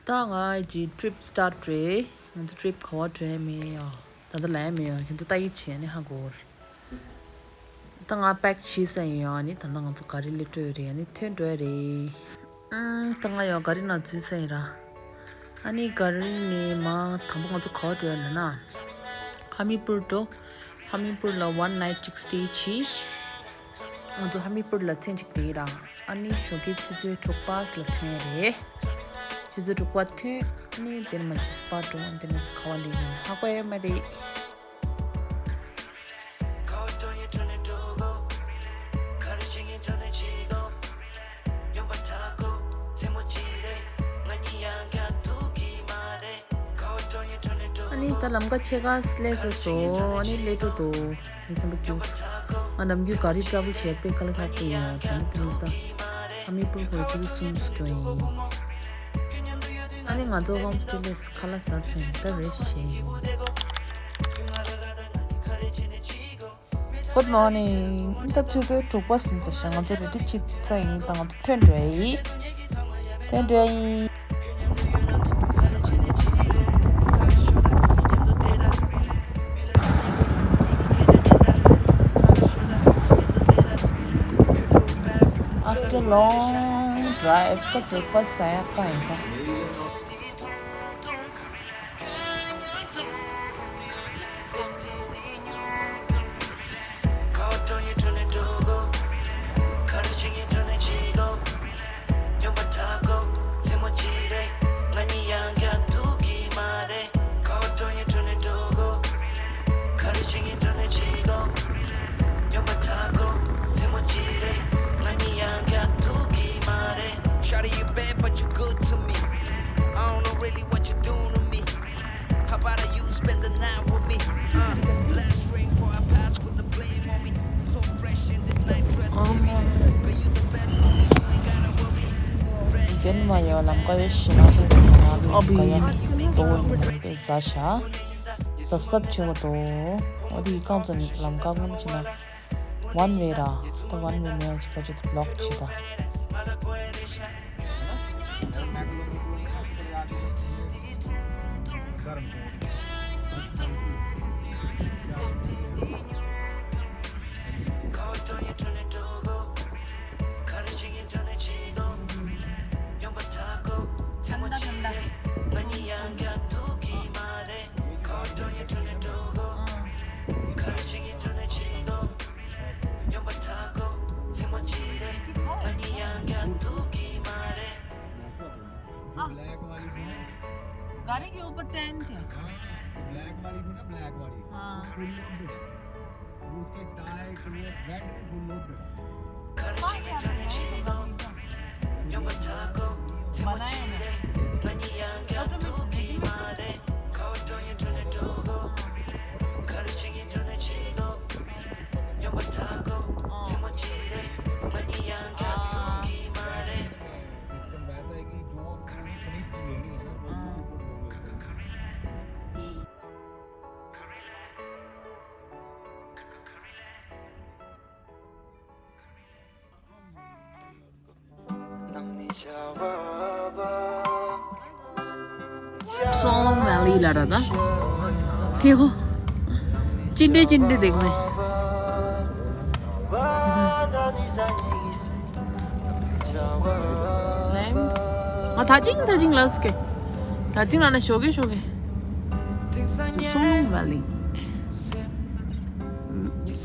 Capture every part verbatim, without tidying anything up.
ད་ང་གི་trip start རེད། ང་ཚོ་trip ག་བ་འགྲོ་ཡ་མིན་ཡ། ད་ལྟ་ལ་ཡ་མིན་ཡ། ཁྱེད་ཚོ་ལྟ་གི་བྱས་ནས་ཧ་གོ་རེད། ད་ང་pack བྱས་ས་ཡིན་ཡ། ཨ་ནི་ད་ལྟ་ང་ཚོ་ག་རི་སླེབས་འགྲོ་ཡ་རེད། ཨ་ནི་ཐོན་འགྲོ་ཡ་རེད། ཨམ། ད་ང་ཡང་ག་རི་ནང་འཛུལ་ས་ཡིན་ར། ཨ་ནི་ག་རི་ནས་མར་དང་པོ་ང་ཚོ་ག་བ་འགྲོ་ཡ་ལབ་ན། ཧ་མི་པུར་འགྲོ། ཧ་མི་པུར་ལ་one night གཅིག་stay བྱས། ང་ཚོ་ཧ་མི་པུར་ལ་མཚན་གཅིག་བསྡད་ར། ཨ་ནི་ཞོགས་ཀའི་ཆུ་ཚོད་དྲུག་པ་ལ་ཐོན་རེད། ཆུ་ཚོད་དྲུག་པ་ཐོན། ཨ་ནི་དེ་ནས་མར་ཆི་སི་པ་འགྲོ། དེ་ནས་ཁ་བ་ལེན་ཡིན། ཧ་གོ་ཡོད་མ་རེད། ཨ་ནི་ད་ལམ་ཁ་ཕྱེད་ཀ་སླེབས་ཚར་སོང་། ཨ་ནི་སླེབས་འགྲོ་འདུག་མི་ཚང་པ་ཀྱུ། ང་ནམ་རྒྱུན་ག་རི་travel བྱས་དཔེ་དཀའ་ལས་ཁག་པོ་ཡིན་ཡ། ད་ནི་དེ་ནི་ད་ཧ་མི་པུར་ཁོ་ཆུ་ཚོད་གསུམ་ཙམ་འགྲོ་ཡིན། ཨ་ནི་ང་ཚོ་homestay ལས་ཁ་ལག་ཟ་ཚར་ཡིན། ད་rest བྱས་ཡིན། Good morning. ད་ཆུ་ཚོད་དྲུག་པ་ཟིན་ཚར་ཤག་ང་ཚོ་ready བྱས་ཚར་ཡིན། ད་ང་ཚོ་ཐོན་འགྲོ་ཡ་ཡིན། ཐོན་འགྲོ་ཡ་ཡིན། After long drive ད་དྲེག་པ་ཟ་ཡ་དཀའ་ཡིན་ད། Shawty, you bad, but you good to me. I don't know really what you doing to me. How about you spend the night with me? Uh, last drink before I pass, put the blame on me. So fresh in this night dress, baby. Girl, you the best for me, you ain't gotta worry. རྒན་མ་ཡོད་ལམ་ཀ་ཡོད་ཤི་ན་ཤི་ན་ལུས་ཀ་ཡོད་ཏོ་ཡིན་པས་ཟ་ཤ་སབ་སབ་ཆེ་བ་ཏོ། འོ་དེ་ཡི་རྐང་ཚོ་ནི་ལམ་ཀ་ངོམ་ཆེ་ན། One way ར། ད་one way མེད་ཅིག་པ་ཅིག་ཏུ་block བྱེད་ད། गाड़ी के ऊपर टेंट है। हाँ, ब्लैक वाली थी ना, ब्लैक वाली। हाँ। Full loaded. उसके टायर, टूयर, रेड भी फुल लोडेड। बनाया है। सिस्टम वैसा है कि जो फिनिश्ड लेनी है ना, वो हाँ। YouTube पर डाउनलोड करना। Song Valley ལ་ར་ད། དེ་གོ། ཅི་འདྲེ་ཅི་འདྲེ་དེ་གོ། ང་ད་ཅིང་ད་ཅིང་ལབ་ཀྱི། ད་ཅིང་ལབ་ན་ཞོགས་ཀས་ཞོགས་ཀས། Song Valley.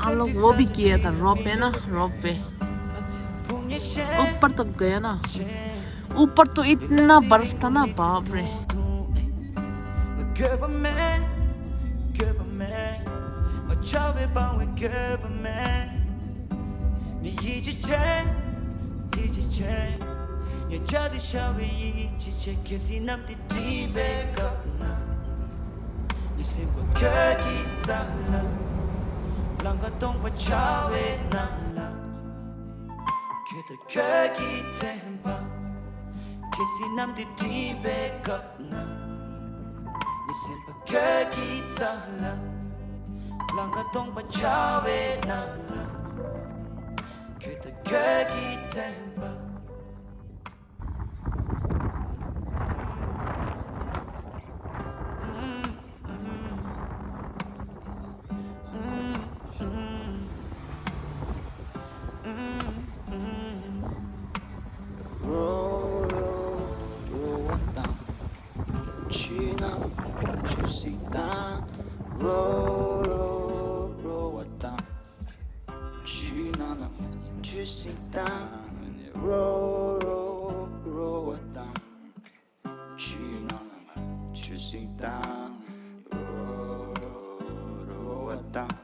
आप लोग वो भी किया था, रोपवे ना, रोपवे। अच्छा। ऊपर तक गया ना। ऊपर तो इतना बर्फ था ना, बाप रे। ངའི་སེམས་པ་ཁྱོད་ཀྱི་རྩ་ལ། ལམ་ཁ་སྟོང་པ་ཆགས་པའི་ནང་ལ། ཁྱོད་དང་ཁྱོད་ཀྱི་དྲན་པ། ཁྱེད་སྲིད་གནམ་དུ་འགྲིམ་པའི་སྐབས་ན། ངའི་སེམས་པ་ཁྱོད་ཀྱི་རྩ་ལ། ལམ་ཁ་སྟོང་པ་ཆགས་པའི་ནང་ལ། ཁྱོད་དང་ཁྱོད་ཀྱི་དྲན་པ། ཆུའི་ནང་ཆུ་སྲིན་དང་། རོ་རོ་རོ་བ་དང་། ཆུའི་ནང་ལ་ཆུ་སྲིན་དང་། རོ་རོ་རོ་བ་དང་། ཆུའི་ནང་ལ་ཆུ་སྲིན་དང་། རོ་རོ་རོ་བ་དང་།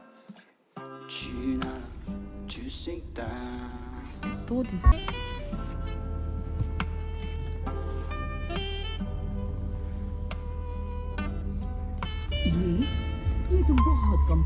ཆུའི་ནང་ལ་ཆུ་སྲིན་དང་། ཏོ་དེ། ཡིན། ཡིད་དུ་འགྲོ་ཧ་གམ།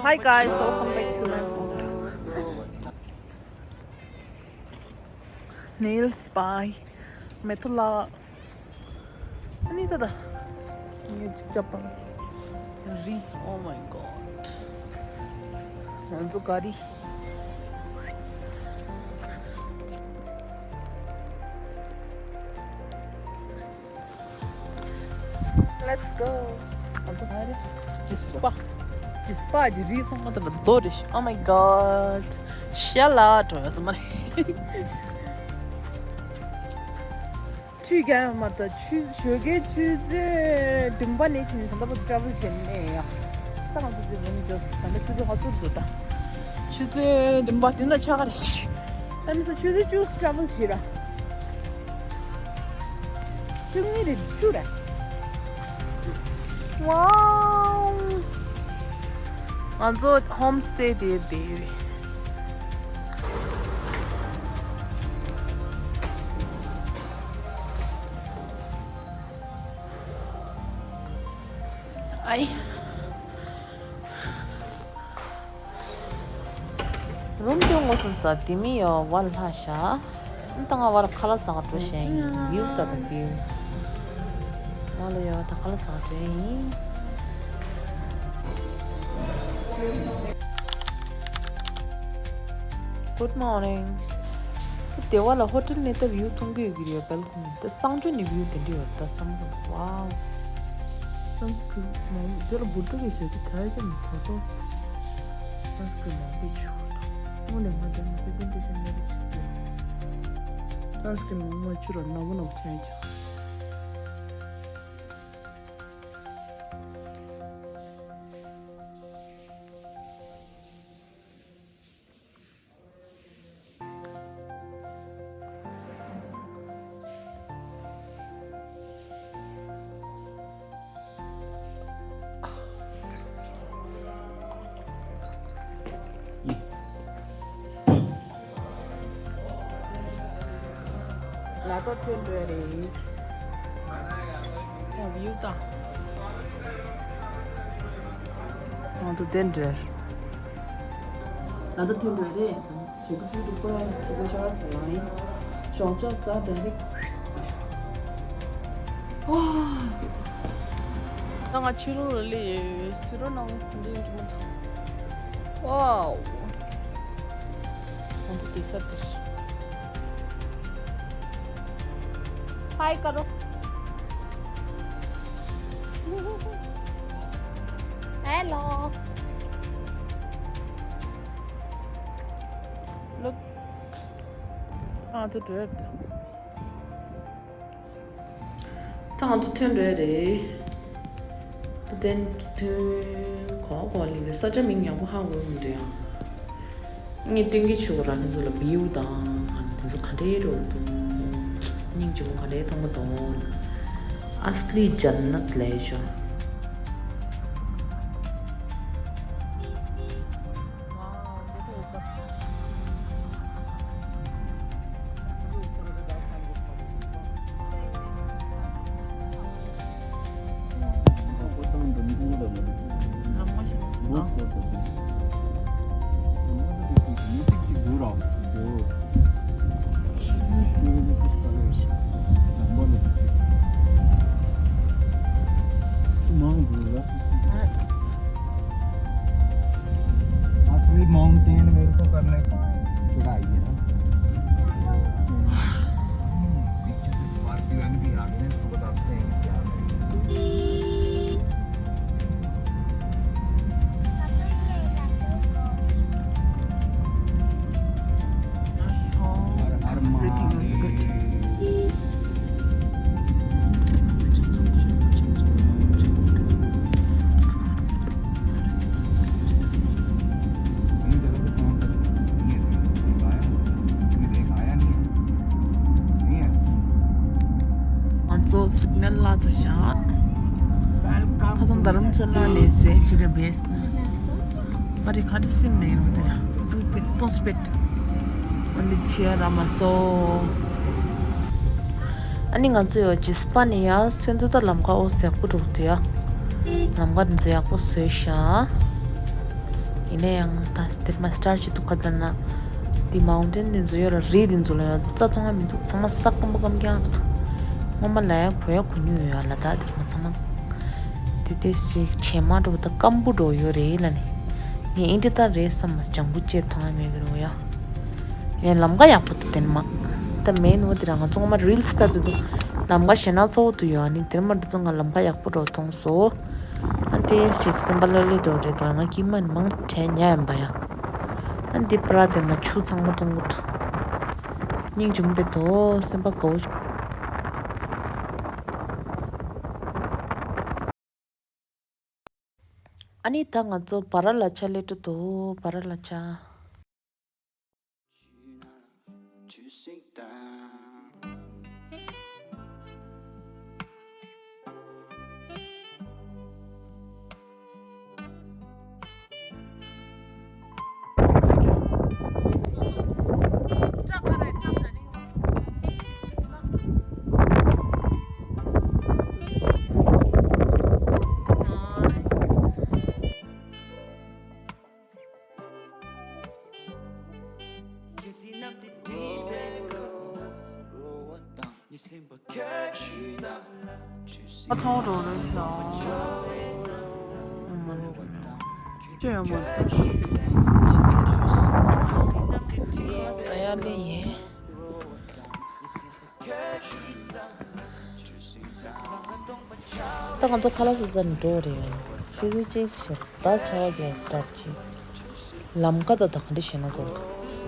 Hi guys, welcome back to my vlog. Nail spa. མེ་ཏོག་ལ། ཨ་ནི་ད་ད། ངས་ཅིག་རྒྱབ་པ། རི། Oh my god. ང་ཚོ་ག་རི། Let's go. ང་ཚོ་ག་རི། ཇི་སྤ། ཇི་སྤ་གི་རི་ཚང་མ་ད་ད་རྡོ་རེད་ཤག Oh my god. ཤ་ལ་འགྲོ་ཡ་ཚང་མ་རེད། ཆུ་རྒྱག་མ་ད་ཆུ་ཞོགས་ཀའི་ཆུ་ཚོད་བདུན་པ་ནས་ཕྱིན་ནས་ད་ལྟ་བར་travel་བྱས་ནས་ཡ། ད་ང་ཚོ་དེ་རུམ་འཇོག་ད་ལྟ་ཆུ་ཚོད་ཧ་ཚོར་འདུག་ད། ཆུ་ཚོད་བདུན་པ་དེ་འདྲ་ཆགས་ཀ་རེད། ད་ནི་ས་ཆུ་ཚོད་བཅུ་travel་བྱས་ར། བཅུ་གཉིས་རེད་བཅུ་རེད། Wow. ང་ཚོ་home stay་དེ་བསྡད་རེད། ཨའི། རུམ་དེ་ངོ་སོང་ས་དེ་མི་ཡོ་བ་ལྷ་ཤ། ད་ང་བར་ཁ་ལག་ཟ་ག་འགྲོ་བཞིན་ཡིན། view་ལྟ་དང་view། ང་ལ་ཡོ་ད་ཁ་ལག་ཟ་ག་འགྲོ་ཡིན། Good morning. དེ་བ་ལ་hotel་ནས་ད་view་མཐོང་གི་ཡོད་ཀྱི་རེད། balcony་ད་གསང་སྤྱོད་ནས་view་དེ་འདྲ་ཡོད་ད་གསང་སྤྱོད། Wow. Sunscreen་མང་དེ་ལ་འབུར་ཏོ་གི་ཞོ་དེ་ད་ཡ་ཀྱང་མི་ཚོགས་ཏོ། Sunscreen་མང་པོ་བྱུག་ཏོ། དངོས་གནས་ང་དེ་ནི་ཀུན་ཏུ་ཤེས་ནས་རེ་ཞིག་ཏེ། Sunscreen་མང་པོ་བྱུག་ར་ནག་པོ་ནག་པོ་ཆགས་ཀྱང་། ལ་ཏོ་ཐོན་འགྲོ་རེད། ད་བིའུ་ད། ང་ཚོ་དེ་འདྲ། ལ་ཏོ་ཐོན་འགྲོ་རེད། ཞོགས་པ་ཚུར་དུ་སྐོར་ར་ཞོགས་པ་ཆར་ཟ་ལ་ཡིན། ཞོགས་ཇ་ཟ་འདྲ་རེད། ཨ། ད་ང་ཕྱི་ལོགས་ལ་སླེབས་ཡོད། ཟེར་རོ་ནང་འདི་འཇུ་མ་ཐུབ། Wow. ང་ཚོ་དེ་ས་དེར། Hi་ཀ་རོ། Hello. Look. ང་ཚོ་འགྲོ་ཡ་རེད། ད་ང་ཚོ་ཐོན་འགྲོ་ཡ་རེད། ད་ཐོན་ཐོན་གོ་གོ་ལི་རེད། ས་ཆ་མིང་ཡག་པོ་ཧ་གོ་མི་འདུག་ཡ། ངས་སྟོན་གྱི་ཆུ་ར་ནི་ཚོ་ལ་བིའུ་དང་ང་ཚོ་ག་འདྲའི་རོ་དུ་སྙིང་རྗེ་པོ་ག་འདྲའི་མཐོང་གི་འདུག་ཨ་སླི་ཇན་ནད་ལས་ཤོ། Asli mountain རྡ་རམ་ས་ལ་ནས་བཟོས་ཅི་རེད་བེས་ན། ཨ་རི་ཁ་དེ་སིམ་ནས་ཡོང་དེ་ལ་པོས་པེད་པོས་པེད། འོན་ཏེ་ཆེ་ར་མ་སོ། ཨ་ནི་ང་ཚོ་ཡོད་ཇི་སི་པ་ནི་ཡ་སོན་དུ་ད་ལམ་ཁ་འོ་ཟེག་པོ་འགྲོ་དུ་ཡ། ལམ་ཁ་འདི་ཚོ་ཡག་པོ་བཟོས་ཤག་ཡིན་ན་ཡང་ད་དེར་མ་སི་ཊར་ཅི་འདུག་ག་ད་ན། འདི་མའུན་ཊེན་འདི་ཚོ་ཡོད་ར་རི་འདི་ཚོ་ལ་ཡང་རྩྭ་ཚང་མ་མི་འདུག་ཚང་མ་ས་སྐམ་པོ་སྐམ་རྐྱང་འདུག་སྔོན་མ་ལ་ཡ་གོ་ཡ་གོ་མྱོང་ཡོད་ཡ་ལ་ད་དེར་མ་ཚང་མ། དེ་དེ་ཞིག་བྱེ་མ་འགྲོ་ད་སྐམ་པོ་འགྲོ་ཡོད་རེད་ལ་ནི། ངས་ཨིན་དྲི་ད་རེད་བསམ་མ་ལྗང་གུ་ཅེས་མཐོང་ཡ་མེད་གི་རེད་ཡ། ངས་ལམ་ཁ་ཡག་པོ་དེ་དེར་མ། ད་མེད་ནོ་དེ་ར་ང་ཚོ་ངོ་མ་རིལ་སི་ལྟ་དུ་འདུག་ལམ་ཁ་ཞེ་ན་ཚ་བོ་དུ་ཡོད་ཨ་ནི་དེར་མ་འགྲོ་ཚོ་ང་ལམ་ཁ་ཡག་པོ་འགྲོ་མཐོང་སོ། ཨ་དེ་ཞིག་སེམས་པ་ལྷོད་ལྷོད་འགྲོ་རེད་དོ་ང་ཀྱི་མ་ནི་མང་དྲན་ཉ་ཡམ་པ་ཡ། ཨ་འདི་པྲ་དེ་མ་ཆུ་ཚང་མ་གཏོང་གི་འདུག་སྙིང་རྗེ་མོ་དཔེ་དོ་སེམས་པ་དགའ་བོ། ཨ་ནི་ད་ང་ཚོ་བ་ར་ལ་ཆ་སླེབས་འགྲོ་འདུག་བ་ར་ལ་ཆ། ཨ་ཐང་རོ་རེད་ཤག་ཅི་ཡོད་མ་རེད། ས་ཡ་ལེ་ཡིན། ད་ང་ཚོ་ཁ་ལག་ཟ་ཟ་ནས་འགྲོ་རེད། ཤི་ཤི་ཅིག་ཤི་ད་ཆ་བ་རྒྱག་སྟབས་ཅིག་ལམ་ཁ་ད་ད་ག་འདྲ་བྱས་ན་ཟེར་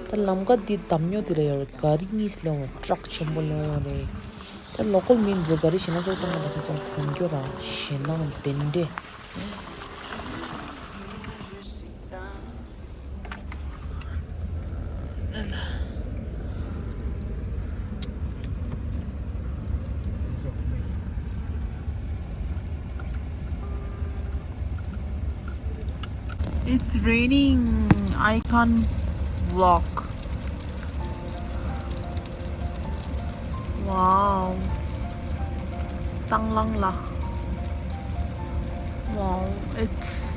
ད་ལམ་ཁ་འདི་འདམ་ཉོ་འདི་ལ་ཡོད་རེད། ག་རི་གཉིས་སླེབས་འོང་ཊག་ཆེན་པོ་སླེབས་འོང་རེད། ད་ལོ་ཀལ་མི་ཚོ་ག་རི་ཞེ་ན་ཟེར་ད་ང་ད་ཁོ་ཚོ་གོན་རྒྱུ་ར་ཞེད་སྣང་དེ་འདྲས། It's raining. I can't walk. Wow. Tanglang la. Wow, it's.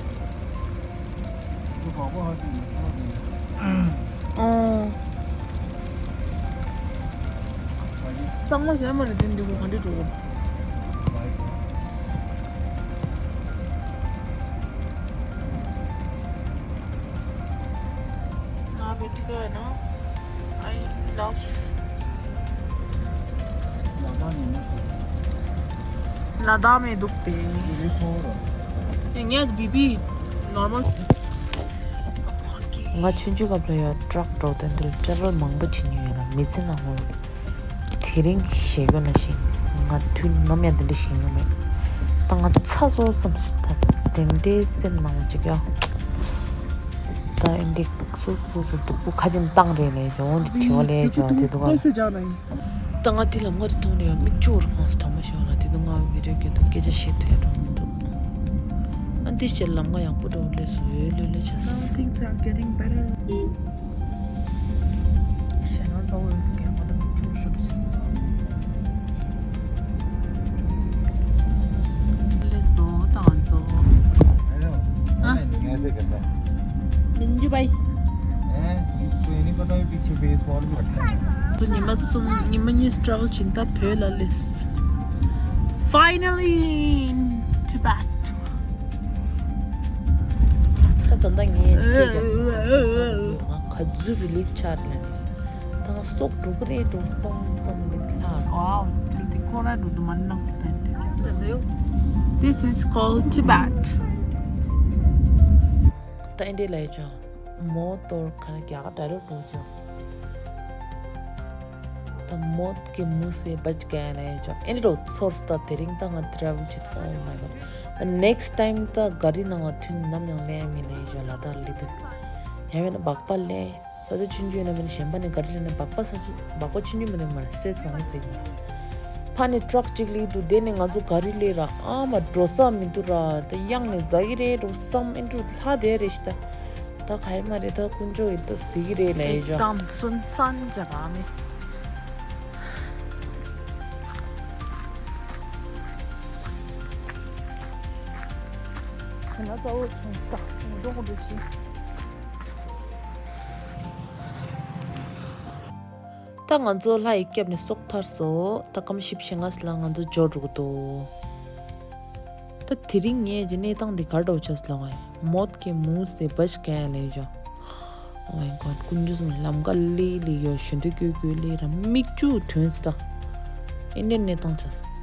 Oh. Tanglang sih mana din di bukan di dulu. Nah, betul kan? I love. ལ་དྭགས་མེད་འདུག་པས། ངས་བི་བི་ནོར་མལ། ང་ཆུང་ཆུང་སྐབས་ལ་ཡང་ཊག་འགྲོ་དོན་དུ་ཊེ་རེ་ཝལ་མང་པོ་བྱེད་མྱོང་ཡོད་ལ་མི་ཚེ་ནང་ལ། དེ་རིང་ཞེད་སྐྱོ་ནང་བཞིན་ང་དུས་ནམ་ཡང་འདི་འདྲ་ཞིག་ཡོང་མེད། ད་ང་ཚ་སོང་བསམ་སོང་། ད་དེ་འདྲའི་སེམས་ནང་ཅིག་ཡང་། ད་ཨེ་འདྲའི་སོ་སོ་སོ་སྡུག་པོ་ཁ་ཅན་བཏང་རེད་ལས་ཀྱང་འོན་ཏེ་དྲི་བ་ལས་ཀྱང་དེ་འདུག་ག་ད་ང་དེ་ལ་མངའ་རིས་ཐོག་ནས་ཡང་མིག་ཆུ་བོར་གང་སོང་དྲང་མོ་ཞིག་ཡོང་ལ་དེ་དུས་ང་བི་ཌིའོ་སྐད་དུ་སྐད་ཆ་བཤད་ཐུབ་ཡ་འགྲོ་མི་འདུག་ཨ་འདི་ཕྱིར་ལམ་ཁ་ཡག་པོ་འགྲོ་ལས་སུ་ཡོད་ལོས་ལོས་བྱས་སོང་། Some things are getting better. ཞེད་སྣང་ཚ་བོ་ཡོད་འདུག་གས་ང་ད་མིག་ཆུ་ཤོར་ཤི་སོང་། ལས་བཟོ་དང་བཟོ། ཨ། མིན་འཇུ་བའི། ཉི་མ་གསུམ་ཉི་མ་གཉིས་ཊེ་རེ་ཝལ་བྱིན་ད་བོད་ལ་སླེབས། Finally in Tibet. ད་ད་ལྟ་ངས་སྐད་ཆ་ང་ག་ཚོད་རི་ལིཕ་ཆགས་ལ་ནི་ད་ང་སྲོག་འགྲོ་གི་རེད་འགྲོ་བསམ་བསམ་ནི་ལྷག Wow, དེ་ཁོ་ར་འགྲོ་དུ་མ་ནང་དུ་ཐོན་ཏེ། This is called Tibet. ད་ཨེ་འདྲས་ལ་ཡོད་ཅང་མོ་ཏོར་ཁ་ན་རྒྱ་གར་ཌའི་ལོག་འགྲོ་ཅང་། ད་མོ་གི་མུ་སེ་བཅད་ག་ན་ཡོད་ཅང་ཨེ་འདྲས་འགྲོ་ཚོར་སྟ་དེ་རིང་ད་ང་ཊེ་རེ་ཝལ་བྱེད་ཨོ་མའི་གོཌ། ད་ནེགསི་ཊའིམ་ད་ག་རི་ནང་ལ་ཐུན་ནམ་ཡང་ལེན་མི་ལེན་ཅང་ལ་ད་ལི་དུ་ཡང་ཡོད་ན་སྦག་པ་ལེན། ས་ཆ་ཆུང་ཆུང་ཡིན་ན་མིན་གཞན་པ་ནས་ག་རེ་ལེན་ན་སྦག་པ་ས་ཆ་སྦག་པ་ཆུང་ཆུང་མིན་ན་མ་རེད་སི་ཊེ་ཊི་མང་པོ་བརྩི་གི་མ་རེད། ཕ་ནས་ཊག་ཅིག་སླེབས་འདུག་དེ་ནས་ང་ཚོ་ག་རེ་སླེབས་ར། ཨ་མ་འགྲོ་ས་མི་འདུག་ར། ད་གཡང་ནས་འཛག་གི་རེད་འགྲོ་བསམ། ཨེ་འགྲོ་ལྷ་དེ་རེད་ཤི་ད། ད་ག་ཡི་མ་རེད། ད་དཀོན་མཆོག་གིས་ད་གཟིགས་ཀྱི་རེད་ལབ་ཡོད་ཅོ། དམ་སུན་སན་ཇ་ག་མེ། ཁ་ན་ཚ་བོ་ཆུང་སྟག་མོ་འགྲོ་འགྲོ་ཆེ། ད་ང་ཚོ་ལྷ་ཡི་སྐྱབས་ནས་སོག་ཐར་སོ། ད་སྐམ་ཞིབ་ཞིང་ངས་ལ་ང་ཚོ་འབྱོར་འགྲོ་གི་འདུག་ད་དེ་རིང་ངས་ཀྱི་གནས་སྟངས་འདི་ག་འདྲ་བྱས་ལ་ང་མོད་ཀྱི་མུ་སེ་བཞི་ག་ལས་བྱ། Oh my god། ཀུན་རྒྱུ་སུམ་ལམ་ཀ་ལི་ལི་ཡོད་ཞུ་འདོད་ཀྱོ་ཀྱོ་ལི་ར་མིག་ཆུ་ཐོན་སྟ། ཨིན་ཌི་ཡན་གནས་སྟངས་བྱས།